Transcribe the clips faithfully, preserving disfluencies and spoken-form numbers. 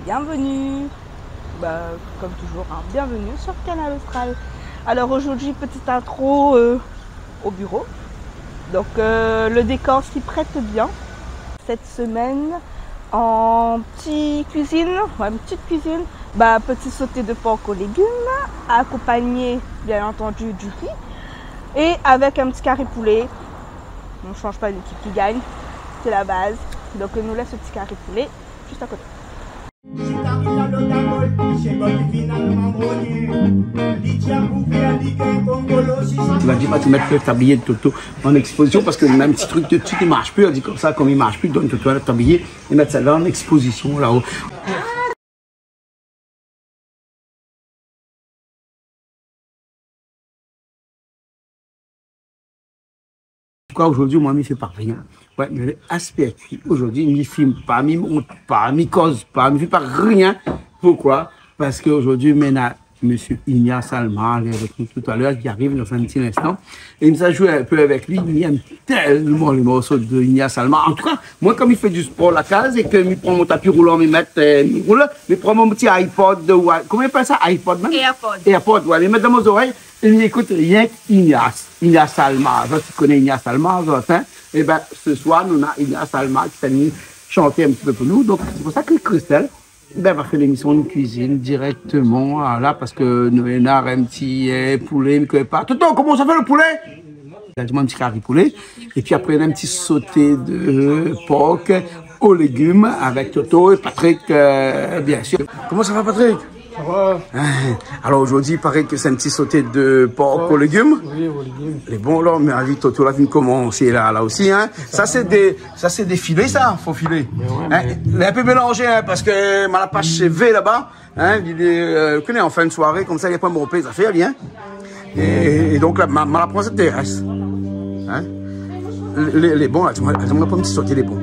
Bienvenue. Bah, comme toujours, hein, bienvenue sur Kanal Austral. Alors aujourd'hui, petite intro, euh, au bureau. Donc, euh, le décor s'y prête bien. Cette semaine, en petite cuisine, ouais, une petite cuisine, bah, petit sauté de porc aux légumes, accompagné, bien entendu, du riz, et avec un petit carry poulet. On change pas d'équipe qui gagne, c'est la base. Donc, on nous laisse le petit carry poulet juste à côté. Ti la di pa ti mèt le tablier de Toto en exposition parce que même petit truc de dessus qui marche plus, elle dit comme ça, comme il marche plus, donne Toto le tablier et mettre ça là en exposition là-haut. An tou ka, zordi, moin, mi fé pa rien. Ouais, mé aspé ki zordi, mi film pa, mi mont pa, mi koz pa, mi fé pa rien. Poukoi ? Parske zordi, mi néna Mésyé Ignace Almar, li lé avèk nou talèr, li ariv dan in ti linstan. É mi sa zoué in pé avèk li, mi èm tèlman lé morso de Ignace Almar. An tou ka, moin, kom mi fé di spor la kaz é ke mi pran mon tapi roulan, mi mèt, euh, mi roul, mi pran mon ti iPod, ou, koman i apèl sa, iPod mèm ? AirPod. AirPod, ouais, mi mèt dan mon zorèy é mi ékout rienk Ignace, Ignace Almar. Zot i koné Ignace Almar, zot, hein ? É bin, se soir, nou néna Ignace Almar ki sa vni shanté in ti pé pou nou. Donk, sé pou sa ke Christelle, bin, va fé lémisyon de kuizine dirèkteman, voilà, parske nou néna in ti, euh, poulé, mi koné pa. Toto, koman sa i fé le poulé ? La di amoin in ti kari poulé. Épi apré, néna in ti soté de pork o légim avèk Toto é Patrick, euh, bien sir. Koman sa va, Patrick ? Sa va. Alor, zordi, i paré ke sé in ti soté de pork o légim. Oui, o légim. Lé bon, la, mé avi Toto la fine komansé la, la osi, hein. Sa sé dé Sa sé dé filé, sa, fo filé. Mé ouais, hein, mé lé in pé mélanzé, hein, parske ma la pas shevé laba, hein, li lé, euh, koné, an fin de soiré, konmsa, li la pran bonpé zafèr, li, hein. É, é donk, la, ma, ma la pran sèt térès. Hein ? Lé, lé bon, la, ti, ma, ma pran in ti soté, lé bon.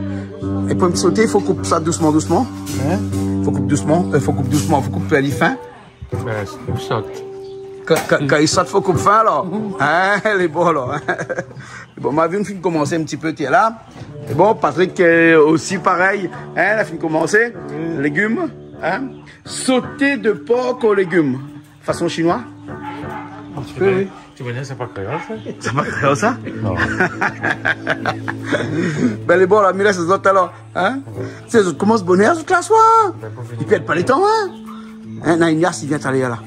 É pou in ti soté, fo koup sa dousman, dousman. Hein ? Fo koup dousman, euh, fo koup dousman, fo koup, euh, li fin. Bin, sé pou sot. Kan, kan, kan li sot, fo koup fin, alor. Mhm. Hein, lé bon, alor. Bon, ma vi nou fine komansé in ti pé, té la. É bon, Patrick, euh, osi parèy. Hein, la fine komansé. Oui. Légim, hein. Soté de pork o légim. Fason shinoi. In ti pé, oui. Ti vé dir, sé pa kréol, sa ? Sé pa kréol, sa ? Non. Bin, lé bon, la, mi lès azot, alor. Hein ? Sé zot i komans bonèr, zot, la, soir. Bin, pou fini. I pèrd pa le tan, hein ? Hein, non, Ignace, li vien talèr, la.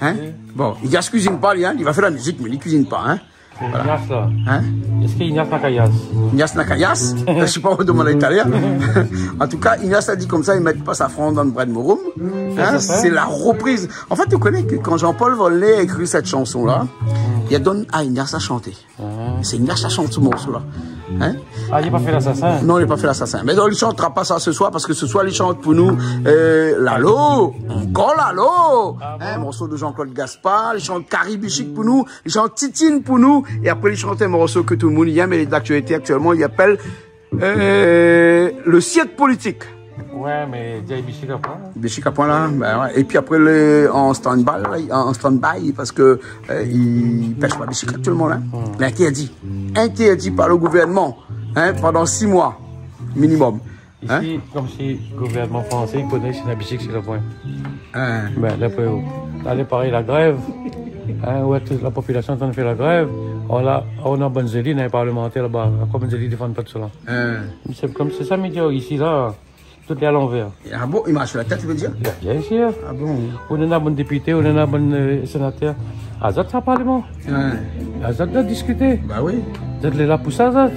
Hein ? Bon, Ignace i kuizine pa, li, hein, li va fé la mizik, mé li kuizine pa, hein ? Voilà. Ignace, la. Hein ? Èske Ignace na kayas ? Ignace na kayas ? Mi koné pa, ou domann ali talèr. An tou ka, Ignace la di konmsa, i mèt pa safran dan le brèd mouroum. Hein ? Sé sa. Sé la ropriz. An fèt, ou koné ke kan Jean-Paul Volnay la ékri sèt shanson-la, li la donn a Ignace a shanté. Ah. Sé Ignace la shant se morso-la. Hein ? Ah, li la pa fé lasasin ? Non, li la pa fé lasasin. Mé donk, li shantera pa sa se soir, parske se soir, li shant pou nou, euh, Lalo, ankor Lalo. Ah bon ? Hein, morso de Jean-Claude Gaspard, li shant Kari Bichik pou nou, li shant Titine pou nou, é apré, li shant in morso ke tout le moun i èm, é lé d'aktialité aktièlman, li apèl euh, le sirk politik. Ouais, mé di ali bishik la poin. Bishik la poin la, bin ouais. Épi apré, lé an stand-by, an, an stand-by, parske, euh, i pèsh pa bishik aktièlman, la. Hmm. Lé intèrdi. Intèrdi par le gouvèrnman, hein, pandan sis moi minimum. Hein ? Isi, konmsi gouvèrnman fransé i koné si na bishik, si na poin. Hein. Bin, d'apré ou. Alé, parèy, la grèv. Hein, ouais, tout la popilasion lé antrin fé la grèv. Ou na, ou na bann zéli, na bann parlemantèr laba. Akoz bann zéli i défann pa tout sa la ? Hein. Sé konm, sé sa, mi di, isi la, tout lé a lanvèr. Ah bon, i marsh la tèt, ou vé dir ? Bien, bien sir. Ah bon ? Ou néna bann dépité, ou néna bann, euh, sénatèr. Azot sa parleman. Ouais. Azot doi diskité. Ba oui. Zot lé la pou sa, zot.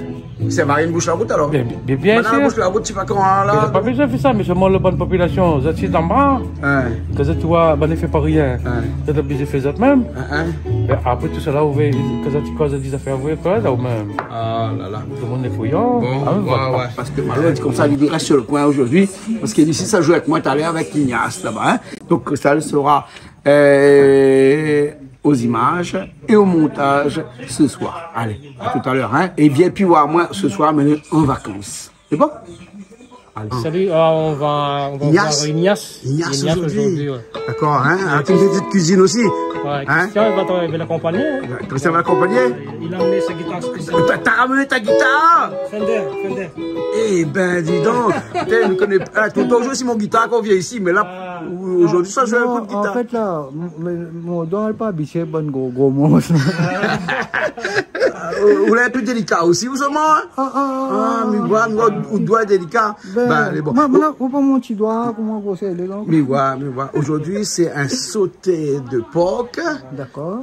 Sa i mari in boush la bout, alor. Bien, bien, bien sir. Bann boush la bout, sé pa koman, la. Mé zot la pa bézoin fé sa, mé solman le bann popilasion, zot i sit anba. Ouais. Kan zot i oi bann i fé pa rien. Ouais. Zot lé oblizé fé zot mèm. Hein, hein. Mé apré tout sa la, ou vé, kan zot i koz, zot i di zafèr, ou vé pa la, ou mèm. Ah la la. Tout le moun lé kouyon. Bon, ah, ouais, voilà. Ouais. Parske Malo la di konmsa, li rès sur le koin zordi. Parske isi, sa i zoué avèk moin talèr avèk Ignace laba, hein. Donk, sa sera euh, aux images et au montage ce soir. Alé, à tout à l'heure, hein. É vien pi oir moin se soir, mé an vakans. Sé bon ? Salut, euh, on va, on va voir Ignace. Ignace aujourd'hui. Ignace aujourd'hui, ouais. D'accord, hein. Ah, tu fais de cuisine aussi. Ouais, hein ? Christian, il va te, il va l'accompagner, hein. Christian va l'accompagner. Il a amené sa guitare spéciale. T'as, t'as ramené ta guitare ? Fender, Fender. Eh ben, dis donc. Putain, je connais pas. Ah, tout le temps, je joue aussi mon guitare quand on vient ici, mais là, aujourd'hui, ça, je joue un peu de guitare. Non, en fait, là, m-, m-, mon doigt, il est pas habitué, bon, gros, gros monstre. Ah, ou, ou lé in pé délika osi, ou, solman, hein ? Ah, ah, ah, ah, mi voi, mi voi, out doi lé délika. Ben, lé bon. Moin, moin, ou pa mon ti doi, koman ou sava, donk ? Mi voi, mi voi. Aujourd'hui, c'est un sauté de porc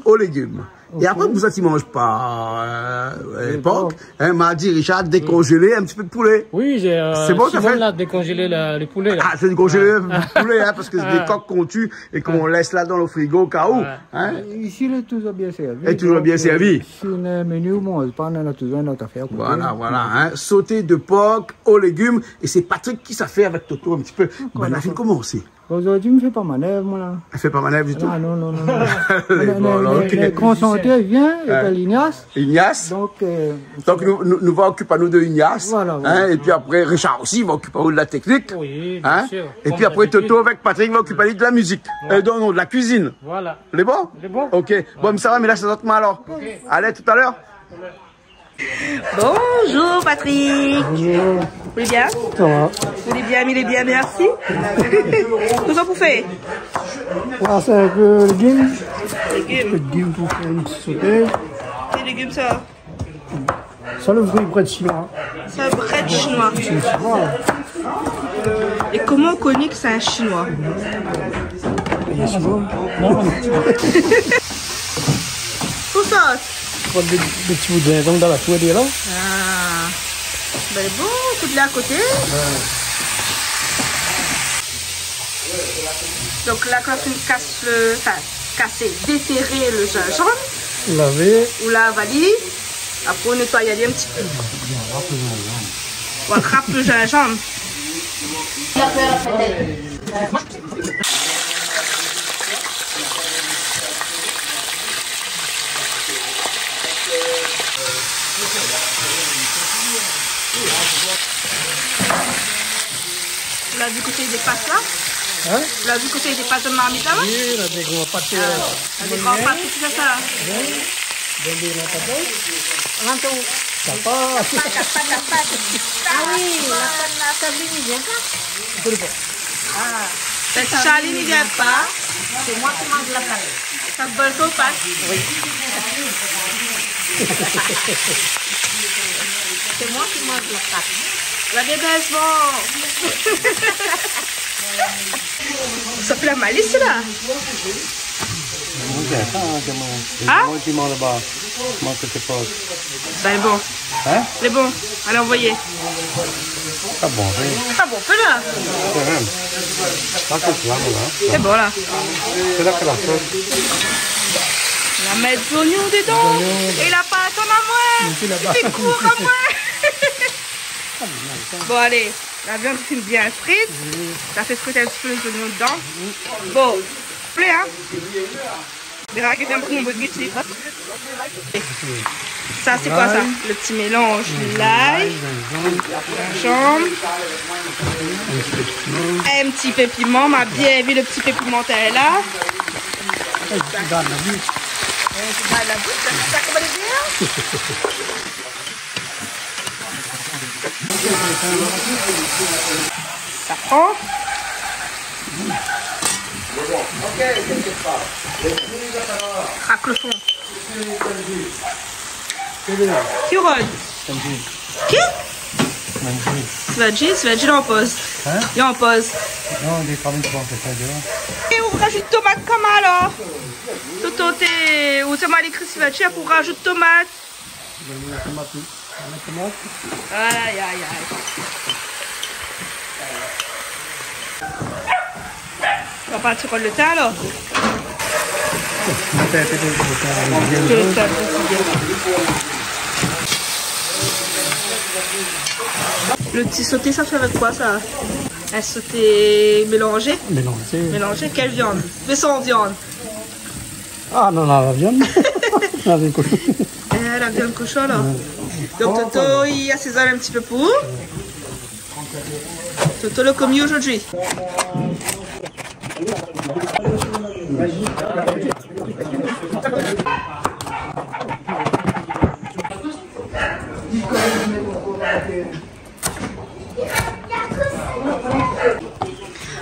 aux légumes. D'accord. Ok. Et après, pou sa ti manz pa, euh, euh, porc, hein, ma di Richard, décongeler un petit peu de poulet. Oui, j'ai, euh, Simone, là, a décongelé le, le poulet, là. Ah, c'est décongeler le poulet, hein, parce que c'est des coqs qu'on tue et qu'on laisse là dans le frigo au cas où, hein. Ouais. Isi, lé toujours bien servi. Lé toujours bien servi. Donk, euh, si ou néna in meni, ou manz pa, ou néna toujours in ot afèr a koté. Voilà, voilà, hein. Sauté de porc aux légumes. Et c'est Patrick ki sa fé avèk Toto un petit peu. D'accord, d'accord. Ben, la fine komansé. Zordi, mi fé pa manèv, moin, la. Ou fé pa manèv ditou ? Ah, non, non, non, non. Lé bon, alor, ok. Mé, mé, mé konsantré, vien, é pa Ignace. Ignace. Donk, euh, donk, nou, nou, nou va okip anou de Ignace, voilà, voilà, hein, épi apré, Richard osi va okip anou de la teknik, hein. Oui, bien sûr. Épi apré, Toto avèk Patrick va okip ali de la mizik. Comme d'habitude. Ouais. Euh, non, non, de la kuizine. Voilà. Lé bon ? Lé bon. Ok. Bon, mé sa va, mé la, sé zot moin, alor. Ok. Alé, tout à l'heure. Bonjour Patrick. Bonjour. Ou lé bien ? Sa va. Ou lé bien, mi lé bien, mèrsi. Kosa ou fé ? Voilà, sé in pé légim. Légim. In pé légim pou fé in ti soté. Kèl légim sa ? Sa, le vré brèd shinoi. Sa, le brèd shinoi. Sé in shinoi. É koman ou koné ke sé in shinoi ? Bien sûr. Tout sa. Pran dé, dé ti bout zinzanm dan la four, la. Ah. Ben bon, tout la koté. Ouais. Donk la, kan ou kas le, anfin, kasé, détéré le zinzanm. Lavé. Ou lav ali. Apré, ou nétoy ali in ti pé. Ou rap le zinzanm. Ou rap le zinzanm. Ou la vi koté i dépas la ? Hein ? Ou la vi koté i dépas dan marmit la, ouais ? Oui, la dé gran pat, euh, la dé gran pat, tout sa, sa. Oui. Donk, dé gran pat, hein ? Sa pa. Pat, pat, pat. Ah oui, la pat, la pat, li vien pa. Je connais pas. Ah. Sa, Charline i vien pa. Sé moin ki manz la pat. Sa bol son pat. Oui. Sé moin ki manz la pat. La dégaz, bon. Sa fé la malis, la. Moin, mi koné pa, hein, koman. Ah ? Moin, mi manz laba. Moin, sé pa. Ben bon. Hein ? Lé bon. Alé, anvoyé. Sa bon, oui. Sa bon, fé la. Kan mèm. Sa, sé bon, la. Sé bon, la. Sé la ke la sos. La mèt zoignon dedan. Zoignon. É la pa atann amoin. Mé sé laba. Li kour amoin. Bon, alé. La viann lé bien frit. Oui. La fé frit in ti pé lé zoignon dedan. Oui. Bon. Plé, hein ? Mé ragard in pé mon bougié. Sa, sé koi sa ? Lay. Le ti mélanz. Lay, lay, zinzanm. Zinzanm. In ti pé piman. In ti pé piman, ma bien vi le ti pé piman la. Sa i bat la boush. Sa i bat la boush, sa, sa, koman i di, hein ? Sa pran. Krak le fon. Ki rod ? Ki ? Sivadji, Sivadji, lé an poz. Hein ? Lé an poz. Non, lé kan mèm pa fé sa, hein. É ou rajout tomat koman, alor ? Tout, tout, é, ou sé mal ékri Sivadji, ou rajout tomat. Ben, la tomat, oui. La tomat. Ay, ay, ay. Ou va parti rod le tin, alor ? Le tin, le tin, le tin, le tin, le tin. Le ti soté, sa fé avèk koi, sa ? In soté mélanzé ? Mélanzé. Mélanzé. Kèl viann ? Mé san viann. Ah non, la, la viann. La viann koshon. Eh, la viann koshon, alor. Ouais. Donk, Toto, i asézone in ti pé pou ou. Ouais. Toto lo komi zordi.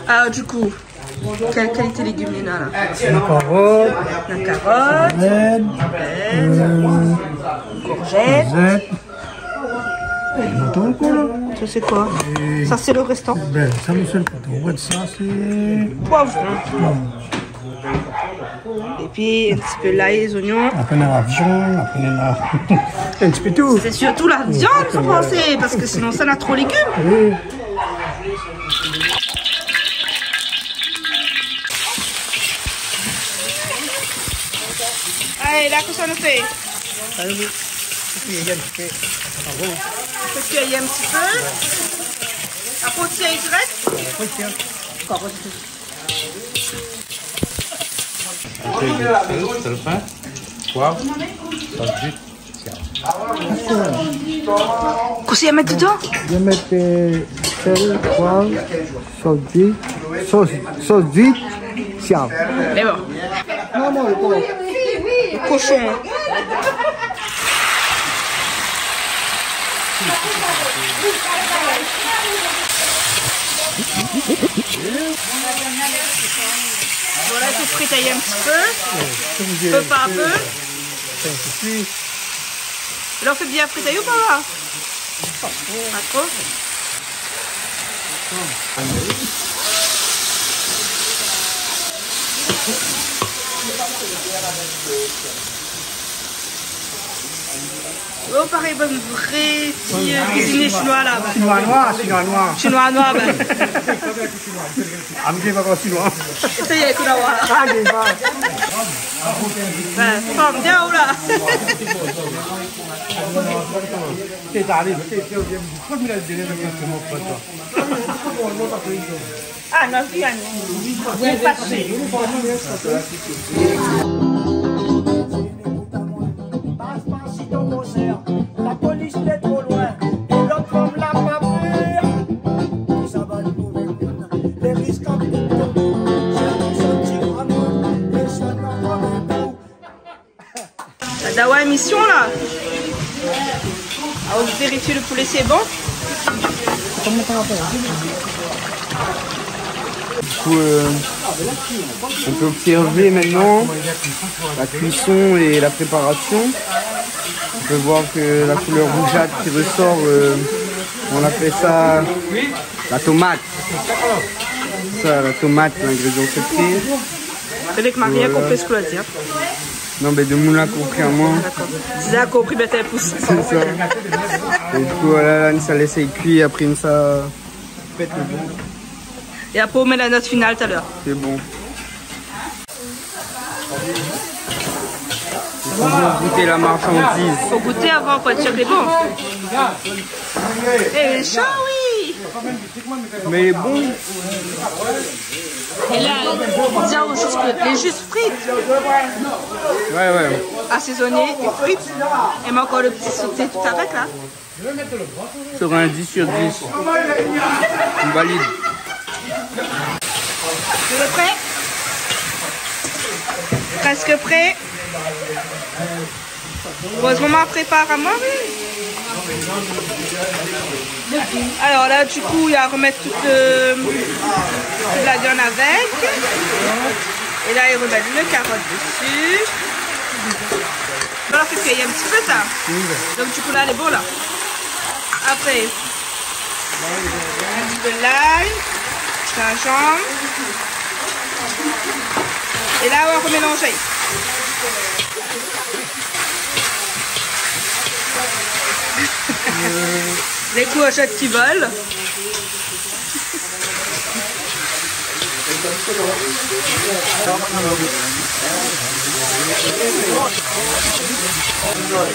Alors, du coup, quelle qualité de légumes il y en a là ? La carotte, la carotte, la bène, euh, courgette. Courgette. Attends, quoi, là ? Ça, c'est quoi ? Et ça, c'est le restant. Ben, ça, monsieur le patron. Ouais, ça, c'est poivron. Poivron. Et puis, un petit peu l'ail, les oignons. Apré, néna la viann, apré, néna in ti pé tout. C'est surtout la viande, faut penser, parce que sinon, ça, na tro légim. Oui. Alé, la, kosa nou fé ? Alé, oui. Fo kui in ti pé. Fo kui in ti pé. Apré, ou tir dirèk. Apré, ou tir. Sèl, sèl fin, poiv, sèl. Kosa i mèt dedan ? I mèt, euh, sèl, poiv, sos d'uit, sos, sos d'uit, siav. Mé bon. Non, non, le por. Le koshon. Voilà, tout frit in ti pé. Pé par pé. Alor, fé bien frit ou pa la ? Pa tro. Oh, parèy bann vré ti, euh, kuizinié shinoi laba. Shinoi noir, shinoi noir. Shinoi noir, ben. Ah, mé mi lé pa shinoi. Sa i lé, kouna wa. Ah, mi lé pa. Ben, fanm, vien ou la. Ah non, si, Annie. Oui, pasé. Pas par isi, ton gro sèr. La polis lé tro loin. É lot fanm la pa pèr. Sa va trouvé lé risk an tout tan. Sé pou sa ti gramoun. É sa na pa lé kou. La dawa émisyon la. Ah, on vérifie le poulet, c'est bon ? Du coup, euh, on peut observer maintenant la cuisson et la préparation. On peut voir que la couleur rougeâtre qui ressort, euh, on appelle ça la tomate. Sa, la tomat, lingrédian sekré. Avèk Maria, voilà. Konpri sak ou la di, in. Non, mé demoun la konpri amoin. Dakor. Zot la konpri, mèt in pous. Sé sa. É du coup, voilà, la, nou sa lès kui, apré nou sa pèt le bon. É apré, ou mèt la not final talèr. Sé bon. Fo gout la marsandiz. Fo gouté avan, pou èt sir ke lé bon. É, lé sho, oui. Mé lé bon. É la, di aou zis ke lé zis frit. Ouais, ouais. Asézoné, frit. É mèt ankor le ti soté tout avèk la. Sur un dix sur dix. On valide. Lé pré ? Prèsk pré. Erèzman, ma prépar amoin, oui. Alor la, du coup, i sa romèt tout, euh, tout la viann avèk. É la, i romèt le karot desi. Alor, fé kui in ti pé sa. Oui, oui. Donk, du coup, la, lé bon, la. Apré, in ti pé lay, zinzanm. É la, ou sa romélanzé. Lé kourzèt ki vol.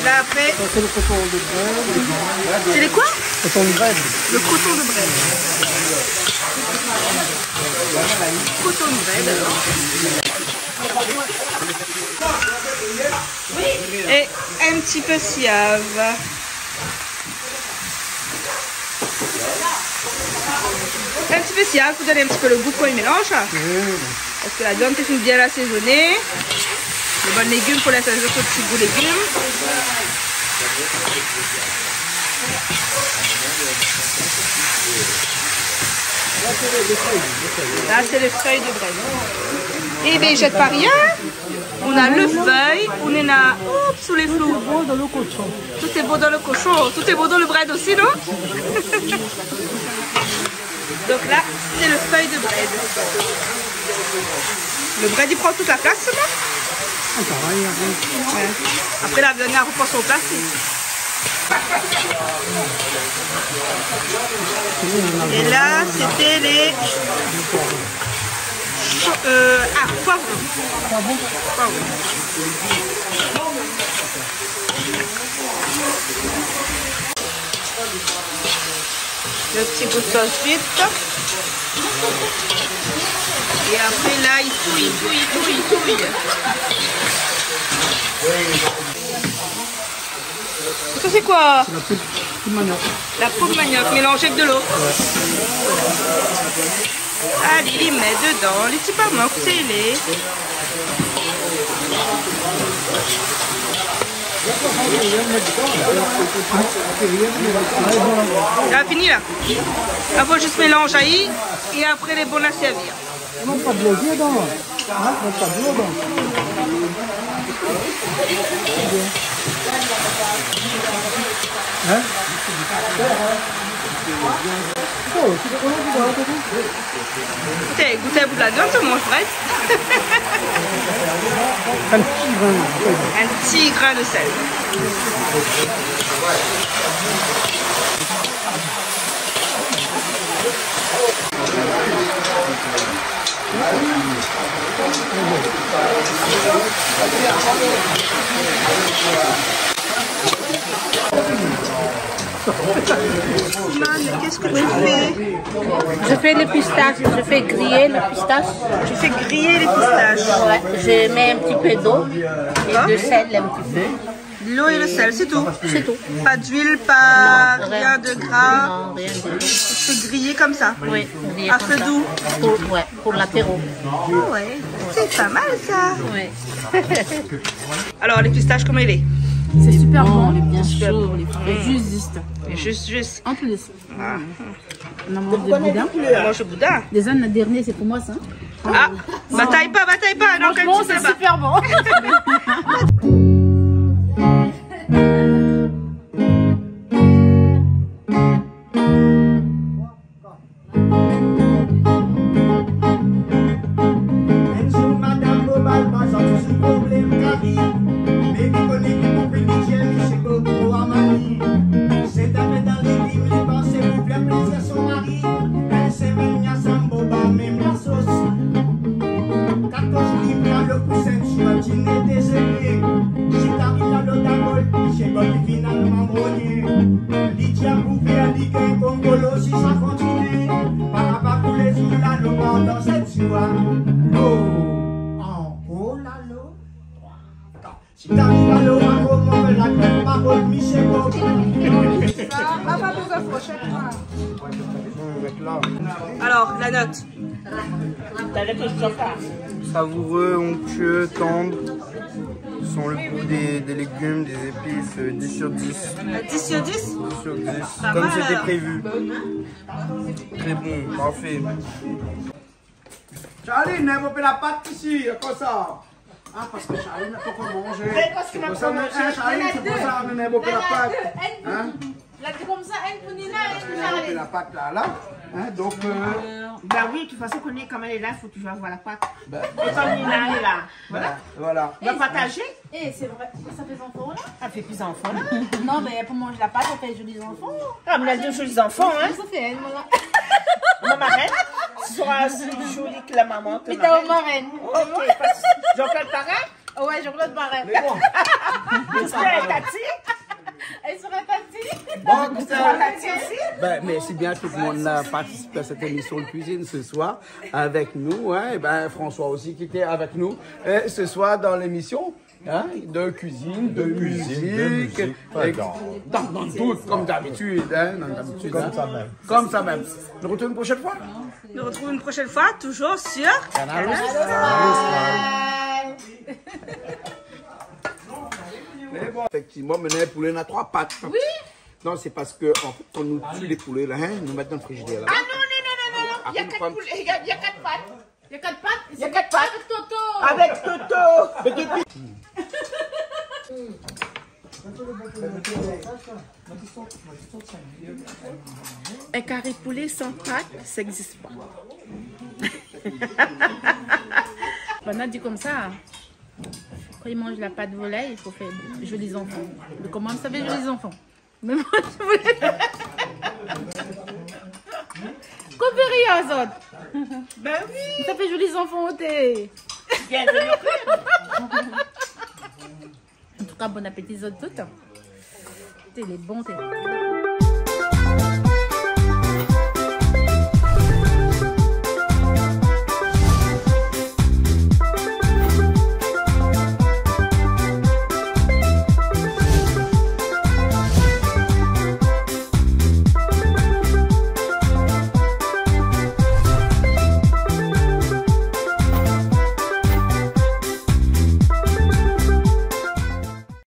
La, apré. Sa, sé le koton de Brède. Sé le koi ? Koton de Brède. Le koton de Brède. Koton de Brède, alor. É in ti pé siav. In ti pé sial pou donn in ti pé lo gou kan i mélanz. Parske la viann té fine bien asézoné. Lé bann légim, fo lès in ti gou légim. La sé lé fèy de brèd. É bin, i zèt pa rien. Ou na lo fèy, ou na, hop, sou lé flou. Tout lé bon dan lo koshon. Tout lé bon dan lo koshon. Tout lé bon dan lo brèd osi, non ? Donk la sé lo fèy de brèd. Lo brèd i pran tout la plas, sé bon ? Ah, sa va, i ariv. Ouais. Apré la viann i arpran son plas. É la sété lé cho-, euh, ah, poivron. Poivron. Lo ti gou sos vit. É apré la i touy, i touy, i touy, i touy. Sa sé koi ? Sé la po, po maniok. La po maniok mélanzé avèk de lo. Ouais. Alé, li mèt dedan lé ti pomanok, sé lé. La fini la. La fo zis mélanzé é apré lé bon a sèrvir. Non, pa dolo dedan. Hein ? Non, pa dolo dedan. Hein ? Oh, tu peux prendre du beurre, t'as vu ? Gout, gout in bout la viann, tout lo moun i manz. In ti grin. In ti grin de sèl. Simone, qu'est-ce que tu fais ? Je fais les pistaches, je fais griller les pistaches. Tu fais griller les pistaches ? Ouais, je mets un petit peu d'eau et de sel un petit peu. L'eau et le sel, c'est tout ? C'est tout. Pas d'huile, pas rien de gras. Non, rien du tout. C'est grillé comme ça ? Oui, grillé comme ça. À feu doux ? Pour, ouais, pour l'apéro. Ah ouais, c'est pas mal ça. Oui. Alors, les pistaches, comment il est ? C'est super bon, il est bien chaud, il est juste, juste. Juste, juste. En plus. Ah. On a mangé boudin. Moi, je boudin. Déjà, le dernier, c'est pour moi, ça. Ah, bataille pas, bataille pas, non, franchement, c'est super bon. In zour, madam Bobal, pa zanti sou problèm kari. Mé li koné ki pou vini, li sé Coco Armani. Sé tapé dan légim, li pansé pou fé plézir son mari. Èl sé mèm Nia Sambo, ba mèm la sos. Katorz lim la lo kousin, ti matiné dézéyé. Si t'arrives à l'eau d'alcool, c'est bon, il est finalement brouillé. Li di a pou fé, li gingn kongolo si sa kontinié. Parapap tou lé zour la, lo pandan sèt zour. Lo, an o la lo. Atann. Si t'arrives à l'eau, an o, mon bèl, la grève, pa bol, mi sé bon. Sa, pa, pa bezoin fourchette, hein. Alors, la note. Savoureux, onctueux, tendre. Sans le goût des, des légumes, des épices, euh, dix sur dix. Euh, dix sur dix ? Dix sur dix. Pas mal, alors. Comme c'était prévu. Très bon, parfait. Charline, néna bonpé la pat isi, konmsa. Ah, parske Charline la pankor manzé. Mé parske ma pankor manzé. Sé pou sa, hein, Charline, sé pou sa, néna bonpé la pat. Hein ? La di konmsa, inn pou Nina, inn pou Charline. La pat la, la. Hein, donk, euh, bah oui, de toute façon, kan mèm lé la, fo toujour avoir la pat. Bah, konmsa, Nina lé la. Voilà. Voilà. On va partager. Eh, c'est vrai. Ça fait enfant, là ? Ça fait plus enfant, là. Non, mais pour manger la pâte, ça fait jolis enfants. Ah, mais elle a des jolis enfants, hein. Ça fait elle, voilà. Ma marraine, ce sera aussi jolie que la maman, que ma marraine. Mais t'as une marraine. Ok, pas de souci. Jean-Claude Parrain ? Ouais, Jean-Claude Parrain. Mais bon. Est-ce que Tati ? Elle sera Tati. Bon, Tati aussi. Ben, merci bien à tout le monde qui a participé à cette émission de cuisine ce soir avec nous, hein. Et ben, François aussi qui était avec nous, euh, ce soir dans l'émission. Hein ? De cuisine, de musique, et dans, dans tout, comme d'habitude, hein, comme d'habitude, hein. Comme ça même. Nous retrouvons une prochaine fois. Nous retrouvons une prochaine fois, toujours sur Kanal Austral. Kanal Austral. Mé bon, éfèktivman, mintnan, poulé na troi pat. Oui. Non, sé parske, an fèt, kan nou tié lé poulé la, hein, nou mèt dan frizidèr la. Ah non, non, non, non, non, non. Apré, nou pran kat poulé, na, na kat pat. Na kat pat. Na kat pat. Avèk Toto. Avèk Toto. Mé dopi in kari poulé san pat, sa égzis pa. Banna i di konmsa, kan i manz la pat volèy, i fo fé zoli zanfan. Mé koman sa i fé zoli zanfan ? Mé moin, mi vé... Koman i fé ri azot ? Ben oui. Sa i fé zoli zanfan, té. Bien zoli. An tou ka, bon apéti zot tout. Té, lé bon, té.